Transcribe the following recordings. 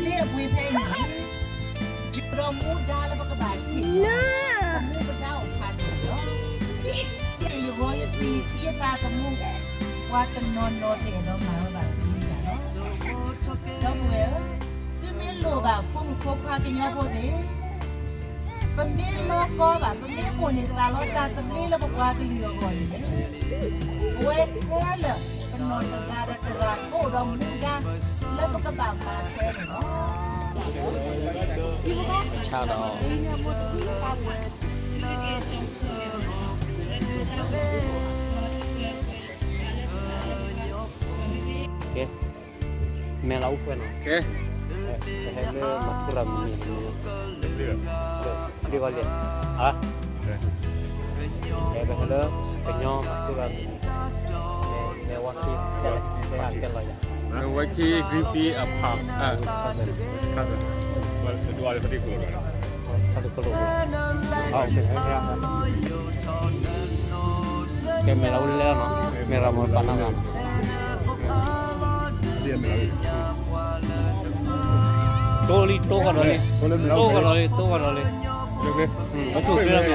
လၢအပှ့ၤဖဲအံၤန့ၣ်, ယဒီးမူဒါလၢပကဘၣ်ဟ့ၣ်လၢ ပမူပဒါအိၣ်ဖးဒိၣ်လီၤ. ယဂီၤယသွံၣ်ယထံယသးသမူ, ပှၤတနီၤနီၤတအဲၣ်ဒိးမၤဝဲဘၣ်တမူဒါလီၤ. ဒီပုၢ်ဝဲၢ်ဧၢ, သုမ့ၢ်လိၣ်ဘၣ်ဖိမုၣ်ဖိခွါကညီဖိသ့ၣ်, ပမ့ၢ်လီၤကီဘၣ်, ပမ့ၢ်အိၣ်န့ၢ်သးလီတၢ်သဘျ့လၢပပှၤကလုာ်အဂီၢ်န့ၣ်, ပဝဲခဲလၢာ် ပနီၢ်တဂၤဒီးတဂၤ ကအိၣ်ဒီးမူဒါလၢပကဘၣ်မၤထွဲန့ၣ်လီၤ. ဆါဒီး ကဲ, မဲာ်လီၤအိၣ်ဖှဲနီၤ, ကဲ, ဟဲလၢမၤထူရၤမုၢ်န့ၣ်, ဒ်ဝဲလံ, ဟဲပဟဲလၢ ကညီမၤထူရၤမုၢ်န့ၣ်, လဲၤဝါခံ, လဲၤဝါခံလီၤယၤ, ဝဲခံ green field အဖး, ကဲမဲာ်လီၤအိၣ်လဲၣ်နီၤ, မဲာ်ရၤမၤပာ်နၤဂၤနီၤ, တိၢ်လံ တိၢ်ကဒီးလံ, တိၢ်ကဒီးလံ, တိၢ်ကဒီးလံ, အဆိၣ်ကျဲမ့ၢ်,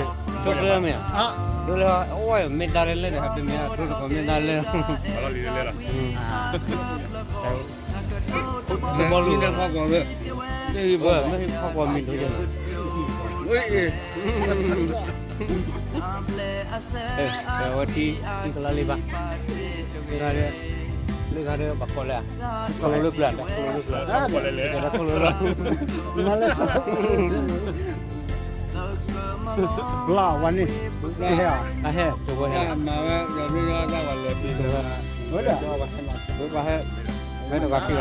ဆိၣ်ကျဲမ့ၢ်, ဒ်လၢအအိၣ်မ့ၢ်ဒၣ်လဲၣ်န့ၣ် ဟဲတမ့ၢ်အဒိတကီၢ်မ့ၢ်ဒၣ်လဲၣ် မ့ၢ်ဟံၣ်ဖီကွီၢ်မ့ၢ်ဒိယဲၢ်, ဝဲထံ ထံကလါလံဘၣ်, လၢဂၤဒီး လၢဂၤဒီးဘၣ်ကိးလဲၣ်, စီၤလၢပျၢ်, တၢ်ခိၣ်လၢပျၢ်, တၢ်ခိၣ်လၢပျၢ်, မၤလၢ လၢဝဲန့ၣ်, အဟဲ, တဝဲဟဲ, မၤဝဲ, ဝဲဒၣ်, ဝဲပှၤဟဲ, ဝဲတဂၤခံဂၤ,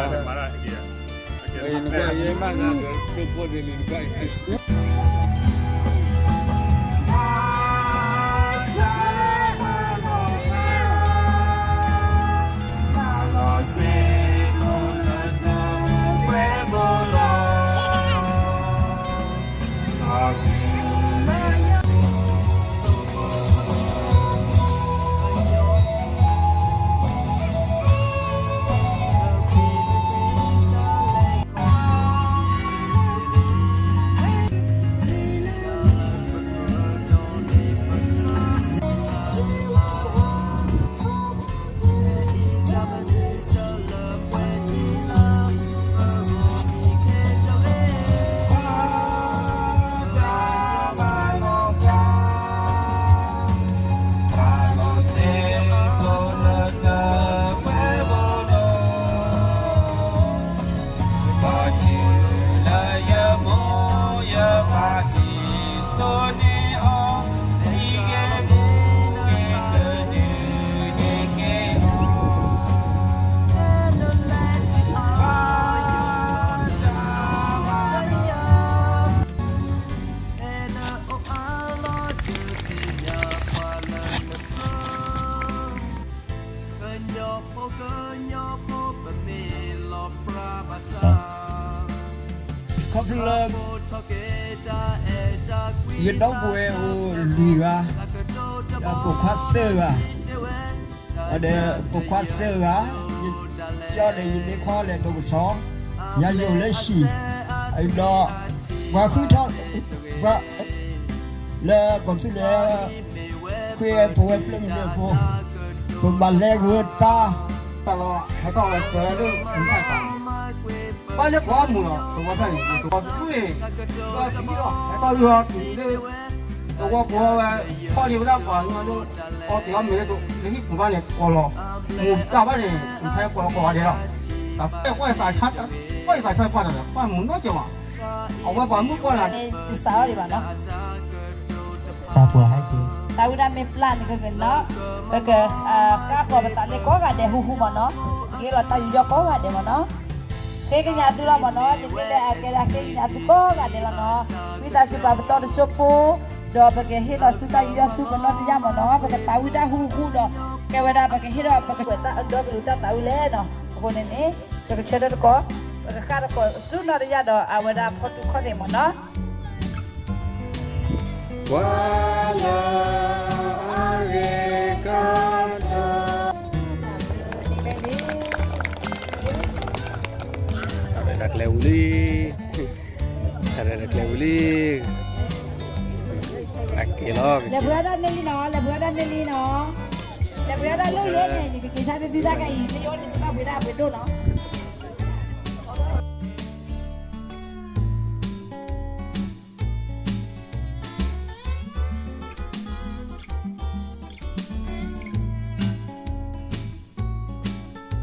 နကွၢ်ယဲမးနၤ, ဒိၣ်ဖိဒိၣ်လံၤနကွၢ်ယဲ ခီဖျိလၢ ယဒီပုၢ်ဝဲၢ်အိၣ်လွံၢ်ဂၤ, ဒီးပိာ်ခွါသၢဂၤ, ဒီးပိာ်ခွါသၢဂၤ, ယကၠီဒီးယမ့ၢ်ခီလဲၣ်ဒိၣ်ကစီၣ်, ယၤယအိၣ်လၢဟံၣ်, ဒီး ပှၤဃုထီၣ်, ပှၤ လၢကီၢ်သူလ့ၤ ဃ့ပဝဲဖျၢၣ်မုၢ်ဒဲးဖိ, ပဘၣ်လဲၤဂၢၢ်တၢ်, တၢ်လီၤဟဲထီၣ်ဝဲစၢၤလၢမုၢ်ခါ, ပှၤလၢပှၤမုၢ်လီၤ သဝီဖျၢၣ်န့ၣ် သဝီဖျၢၣ်, ဒီးသံလီၤ ဟဲထီၣ်လံဟီၣ်တုၤလၢ သဝီပှၤဝဲ ထီၣ်န့ၢ်ဝဲဒၣ်ပှၤကညီလၢ အီသံးအီမ့ၤလၢ လၢဟံၣ်ပူၤဘၣ်န့ၣ် ကိးလီၤ, မူၤတၢ်ဘၣ်န့ၣ် ဖဲကိးလီၤကိးဂၤဒဲးလီၤ, တၢ်ကွၢ်ယသးဆါ, ကွၢ်ယသးဆါပှၢ်တၢ်ဒီး ပှၢ်မုၢ်နီတစဲးဘၣ်, အဝဲပှၤမုၣ်ပှၢ်လၢ တစးအီၤဒံးဘၣ်နီၤ သးပှၢ်ဟဲက့ၤ, တၢ်ဝံဒၣ်မ့ၢ်ပျၢ်န့ၣ်က့ၤနီၤ, ပက ကါဃီၤပသးလၢကိးဂၤဒဲးဟူဟူမ့ၢ်နီၤ, ကဟ့ၣ်လီၤတၢ်ယူးယီၣ်ကိးဂၤဒဲးမ့ၢ်နီၤ, ဃ့ကညးသုလီၤမ့ၢ်နီၤ, ယမ့ၢ်လၢအကဲဒၣ်ဃ့ကညးသုကိးဂၤဒဲးလီၤနီၤ, ဝံသးစူၤပာ်ပတီၢ်တစိၢ်ဖိ, ဒီးပကဟ့ၣ်လီၤဆူတၢ်ယူးယီၣ်ဆူပနီၢ်တယၢ်မ့ၢ်နီၤ, ပကတၢ်ဝံဒၣ်ဟူဟူဒီး ကဲဝဲဒၣ်ပကဟ့ၣ်ဒီးပကကွဲးတၢ်အၢဒီကလုာ်တၢ်သးဝံၣ်လဲၣ်နီၤ, အဃိန့ၣ်န့ၣ် ပကဆၢထၢၣ်တကီး, ပကဃၣ်တကီးဆူနီၢ်တယၢ်ဒီးအဝဲဒၣ်ဖီတူၢ်ခီၣ်ထံးမ့ၢ်နီၤ ပှၤလၢအဂ့ၤကတၢၢ်, တၢ်ရဲၣ်တၢ်ကျဲၤဝံၤ လံ, တၢ်ရဲၣ်တၢ်ကျဲၤဝံၤလံ, အက့ၤလီၤ, လဲၤပှ့ၤအီၣ်တၢ်န့ၢ်လံနီၤ, လဲၤပှ့ၤအီၣ်တၢ်န့ၢ်လံနီၤ, လဲၤပှ့ၤအီၣ်တၢ်လၢယဲၢ်န့ၣ် ယကက့ၤဆါတဒုတၢ်ခါအံၤ ယအိၣ်န့ၣ် တဘၣ်ပှ့ၤတၢ်အပှ့ၤဒိၣ်နီၤ.